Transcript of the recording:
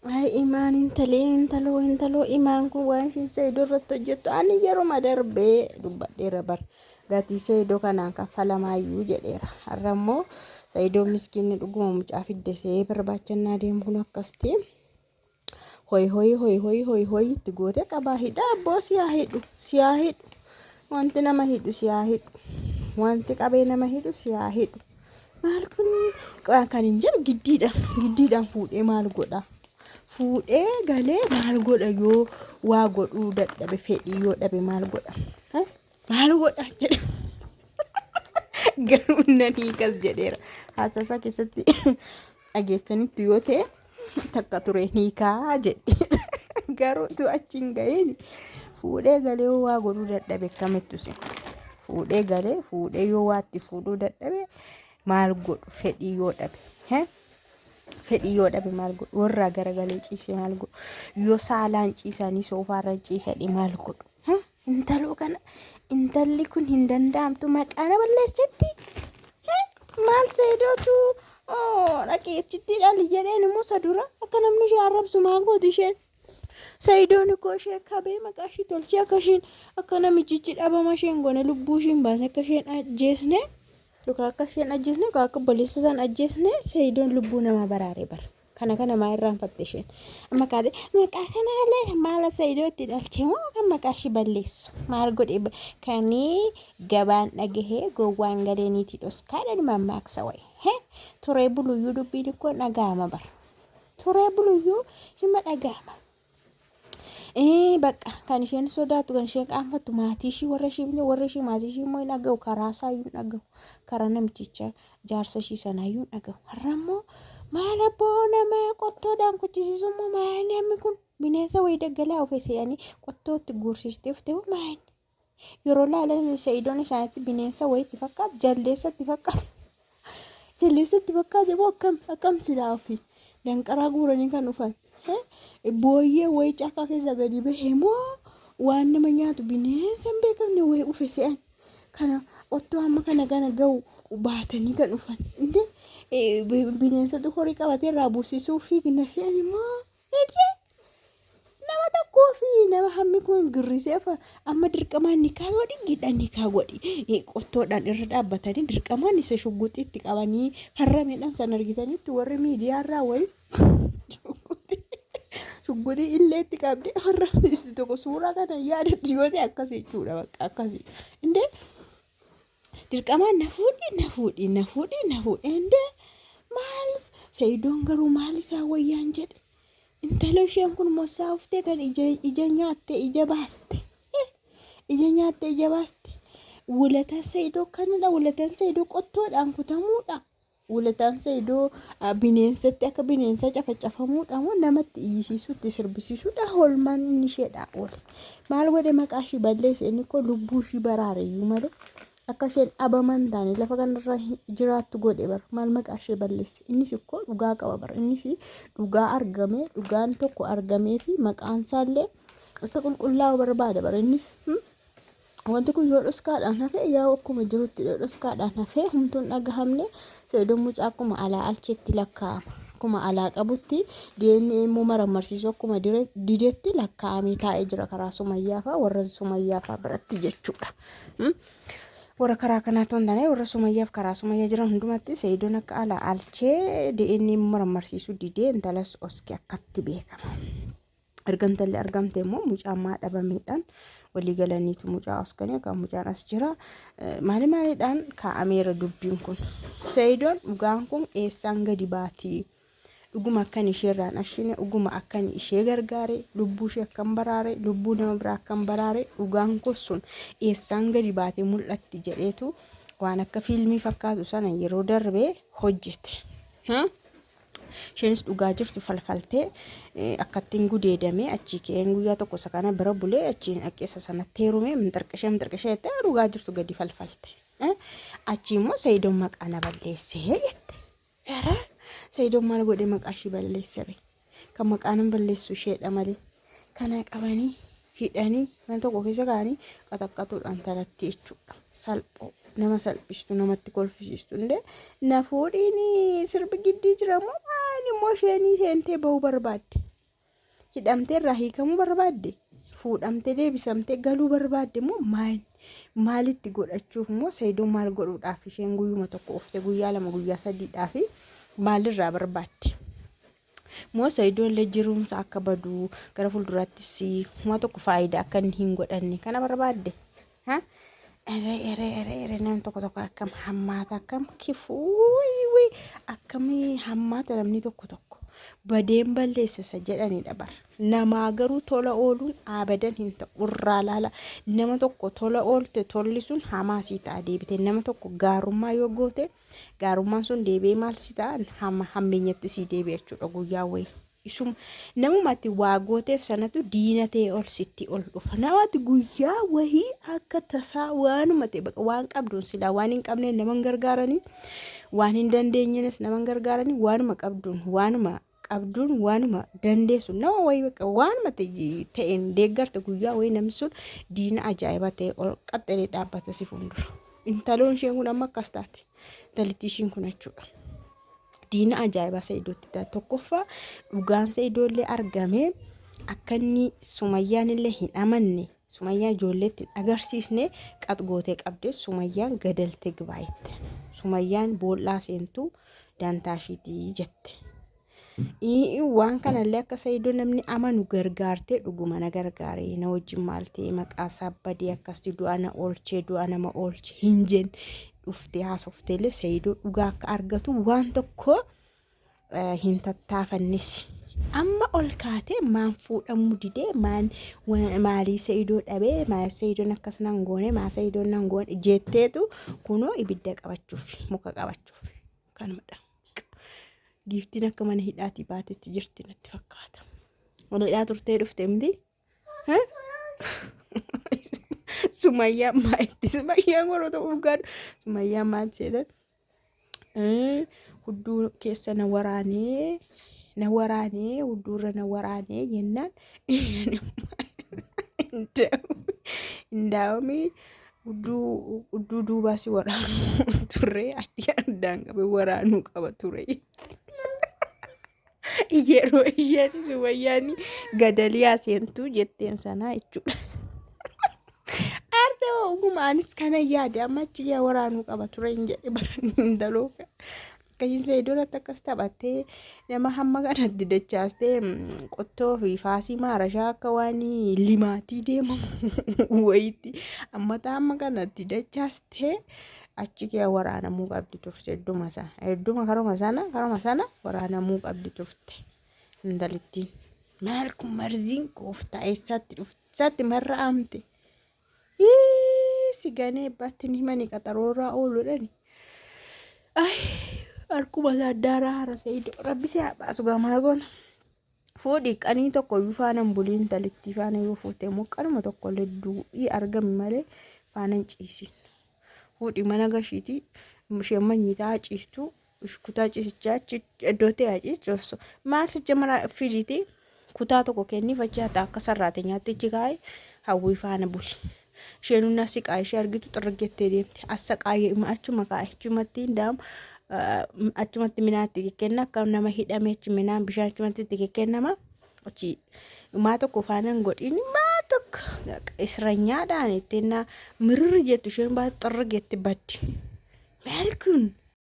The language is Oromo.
Ay imaan intalee intaloo intaloo imaan kun waan ishiin seedoo irratti hojjettu ani yeruma darbee dubbadheera bar gatii seedoo kanaan kaffalamaayyuu jedheera. Har'a immoo seedoo miskiinni dhuguma mucaa fidde see barbaachannaa deemu kun akkasti hoyi hoyi hoyi hoyi hoyi hoyi itti gootee qabaa hidha abboo siyaa hidhu siyaa hidhu wanti nama hidhu siyaa hidhu wanti qabee nama hidhu siyaa hidhu. Maal kun kan hin jedhu giddiidhaan giddiidhaan fuudhee maal godha? Fuudhee galee maal godha yoo waa godhuu dadhabe fedhii yoo dhabe maal godha? Eh? Maal godha jedha. Garuu nan hiikas jedheera. Haasaa isaa keessatti dhageessanitti yoo ta'e takka ture hiikaa jedhe. Garuu utuu achi hin ga'iin fuudhee galee yoo waa godhuu dadhabe akkamittu sin. Fuudhee galee fuudhee yoo waa itti fuudhuu dadhabe maal godhu fedhii yoo dhabe. He? Fedhii yoo dhabe maal godhu warraa garagalee ciise maal godhu yoo saalaan ciisanii soofaarra ciisanii maal godhu. He? Intaloo kana intalli kun hin danda'amtu maqaa na balleessetti. Maal seedootu dhaqee achitti dhali jedheen immoo isa dura akka namni ishee arrabsu maal gooti isheen. Sayidoon koo ishee kabee maqaa ishii tolchee akka isheen akka namichichi dhabama isheen goone lubbuu isheen baase akka isheen ajjeesne yookaan akka isheen ajjeesne yookaan akka obboleessa isaan ajjeesne sayidoon lubbuu namaa baraare bara. Kana kana maa irraanfatte isheen? Amma kaate maqaa kana malee maala Saidoo itti dhalche moo kan maqaa ishii balleessu? Maal godhe kanii gabaan dhagahee gowwaan galee niitii dhoskaadhaan mammaaksa wayi. He turee buluyyuu dubbiin koo dhaga'ama bara. Turee buluyyuu hima dhaga'ama. Ee bakka kan isheen sodaattu kan isheen qaanfattu maatii ishii warra ishii warra ishii maatii ishii immoo hin dhaga'u karaa isaa iyyuu hin dhaga'u karaa namticha jaarsa ishii sanaa iyyuu hin dhaga'u har'a immoo maal abboo nama qottoodhaan kuchisiisu immoo maal namni kun bineensa wayii daggalaa ofe se'anii qottootti guursistee ufte moo maal yeroo laalan sa'idoon isaanitti bineensa wayiitti fakkaata jaldeessatti fakkaata jaldeessatti fakkaate moo akkam akkam silaa ofii danqaraa guuranii kan dhufan booyyee wayii caakkaa keessaa gadi bahe moo waan nama nyaatu bineensa hin beekamne wayii dhufe se'an kana ottoo amma kana kana ga'u baatanii kan dhufan indee bineensatu horii qabatee irraa buusisuu fiigna se'an immoo Indee nama tokkoo fi nama hammi kun girrisee amma dirqamaan nikaa godhi gidha nikaa godhi qottoodhaan irra dhaabbatanii dirqamaan isa shugguxiitti qabanii farrameedhaan san argitanitti warri miidiyaa irraa wayi shugguxii illeetti qabdee farramsiistu tokko suuraa kana yaadattu yoo ta'e akkas jechuudha bakka akkasii indee dirqamaan na fuudhi na fuudhi na fuudhi na fuudhi indee maal sayidoon garuu maal isaa wayyaan jedhe intala isheen kun mossaa uftee kan ija ija nyaatte ija baaste ija nyaatte ija baaste walataan sayidoo kanadha walataan sayidoo qottoodhaan kutamuudha walataan sayidoo bineensatti akka bineensaa cafacafamuudha moo namatti iyyisiisuutti sirbisiisuudha holmaan inni isheedha oole maal godhe maqaa ishii balleesse inni koo lubbuu ishii baraare iyyuu malee Akka isheen dhabama hin taane lafa kanarra jiraattu godhe bar maal maqaa ishee balleesse innis ikkoo dhugaa qaba bar innis dhugaa argame dhugaan tokko argamee fi maqaan isaallee akka qulqullaa'u barbaada bar innis wanti kun yoo dhoskaadhaan hafe yaa akkuma jirutti yoo dhoskaadhaan hafe humtuun dhagahamne seedoon mucaa akkuma alaa alcheetti lakkaa'ama akkuma alaa qabutti DNA immoo marammarsiisuu akkuma didetti lakkaa'amee taa'ee jira karaa sumayyaa fa'aa warra sumayyaa fa'aa biratti jechuudha. Warra karaa kanaa otoo hin taane warra sumayyaaf karaa sumayyaa jiran hundumatti seeyidoon akka alaa alchee DNA marammarsiisuu didee intalas oski akkatti beekama. Erga intalli argamte immoo mucaan maa dhabameedhaan walii galaniitu mucaa oskanii yookaan mucaan as jira. Maali maaliidhaan kaa'ameera dubbiin kun. Seeyidoon dhugaan kun eessaan gadi baatii? Dhuguma akkan ishee irraa hin ashine, dhuguma akkan ishee gargaare, lubbuu ishee akkan baraare, lubbuu nama biraa akkan baraare, dhugaan koo sun eessaan gadi baatee mul'atti jedheetu waan akka fiilmii fakkaatu sana yeroo darbe hojjete. Isheenis dhugaa jirtu falfaltee akkattiin gudeedamee achii ka'een guyyaa tokko isa kana bira bulee achiin dhaqee isa sanatti heerumee minxirqishee minxirqishee jettee dhugaa jirtu gadi falfalte. Achii immoo Sayidoon maqaa na balleessee jette. Ere Sayidoon maal godhe maqaa ishii balleessere? Kan maqaa nan balleessu isheedha malee. Kana qabanii hidhanii mana tokko keessa kaa'anii qaxaqqaxuudhaan talatti jechuudha. Salphoo nama salphistu namatti kolfisiistu illee na fuudhiin sirbi giddii jira moo maal immoo isheenii seentee ba'uu barbaadde. Hidhamtee irraa hiikamuu barbaadde? Fuudhamtee deebisamtee galuu barbaadde moo maal? Maalitti godhachuuf moo Saidoo maal godhuudhaaf isheen guyyuma tokko ufte guyyaa lama guyyaa sadiidhaaf maalirraa barbaadde? Moo Saidoo illee jiruunsa akka badu gara fuulduraattis uma tokko faayidaa akka inni hin godhanne kana barbaadde? Ha? Ere ere ere ere namni tokko tokko akkam hammaata akkam kifuu akkam hammaata namni tokko tokko badeen balleessa isa jedhanidha bar. Namaa garuu tola ooluun abadan hin ta'u irraa laala nama tokko tola oolte tolli sun hamaa sii ta'a deebite nama tokko gaarummaa yoo goote gaarummaan sun deebi'ee maal sii ta'a hamma hammeenyatti sii deebi'a jechuudha guyyaa wayii. Isuma namuma ati waa gooteef sanatu diina ta'e ol sitti ol dhufa. Namati guyyaa wahii akka tasaa waanuma ta'e baqa waan qabduun silaa waan hin qabneen nama hin gargaaranii waan hin dandeenyenis nama hin gargaaranii waanuma qabduun waanuma qabduun waanuma dandeessu nama wayii baqa waanuma ta'een deeggarte guyyaa wayii namni sun diina ajaa'iba ta'e ol qaxxalee dhaabbata si fuuldura. Intaloon isheen kun amma akkas taate. Intalittii ishiin kun jechuudha. Diina ajaa'ibaa Sa'idootti ta'a. Tokkoffaa dhugaan Sa'idoollee argamee akka inni Sumayyaan illee hin amanne Sumayyaa ijoolleetti hin agarsiisne qax gootee qabde Sumayyaan gadalte gibaa jette. Sumayyaan boollaa seentu dantaa ishiitii jette. Waan kanallee akka Sa'idoo namni amanu gargaartee dhuguma na gargaare na wajjin maal ta'e maqaa isaa badee akkasitti du'a na oolchee du'a nama oolche hin jenne dhuftee haasofteellee Sa'idoo dhugaa akka argatu waan tokko hin tattaafannes. Amma ol kaatee maan fuudhamuu didee maan maalii Sa'idoo dhabee maal Sa'idoon akkas nan goone maal Sa'idoon nan goone jetteetu kunoo ibidda qabachuuf muka qabachuuf kanumadha. Giiftiin akka mana hidhaatii baatetti jirti natti fakkaata. Mana hidhaa turtee dhufte miti? Sumayyaan maalitti? Sumayyaan warroota urgaadhu. Sumayyaan maal seetan? Hudduu keessa na waraanee na waraanee hudduurra na waraanee jennaan indaa'amii Hudduu hudduu duubaa si waraanuu turre achi addaan qabe waraanuu qaba ture. Yeroo isheen sumayyaan gadaliyaa seentuu jetteen sanaa jechuudha. Aartee oguma anis kana yaade amma achi yaa waraanuu qaba ture hin jedhe baran intaloo. Akkasiin Sa'iidoo irratti akkas taphattee nama hamma kanatti dachaastee qottoo fi faasii maarashaa akka waan limaatii deemamu wayiitti ammata hamma kanatti dachaastee achi kee waraanamuu qabdi turte hedduma sana hedduma karuma sana karuma sana waraanamuu qabdi turte intalittiin maal kun marziin gooftaa eessaatti dhufte eessaatti marra amte si ganee abbaatti ni himanii qaxaroorraa ooluudhani. Harkuma isaa daaraa hara Sa'iidoo rabbi si haa baasu gaa maal goona. Fuudhi qanii tokko iyyuu faana hin buliin intalittii faana yoo fuute immoo qanuma tokko illee du'ii argami malee faana hin ciisin. Fuudhi mana gashiitii isheen manyitaa ciistu kutaa ciisichaa achi iddoo ta'e haa ciistu. Maal sicha mara fidiitii kutaa tokko kenniif achi haa akka sarraate nyaatti achi kaa'e hawwii faana buli. Isheen humna siqaa ishee argitu xirrig jettee deemti. As saqaa achuma kaa'e achumatti daam achumatti minaan itti kekkenna akka nama hidhame achi minaan bishaan achumatti itti kekkennama. Achi maa tokko faana hin godhin maa tokko isranyaadhaan ittiin mirirri jettu isheen baay'ee xirrig jetti baddi. Maal kun?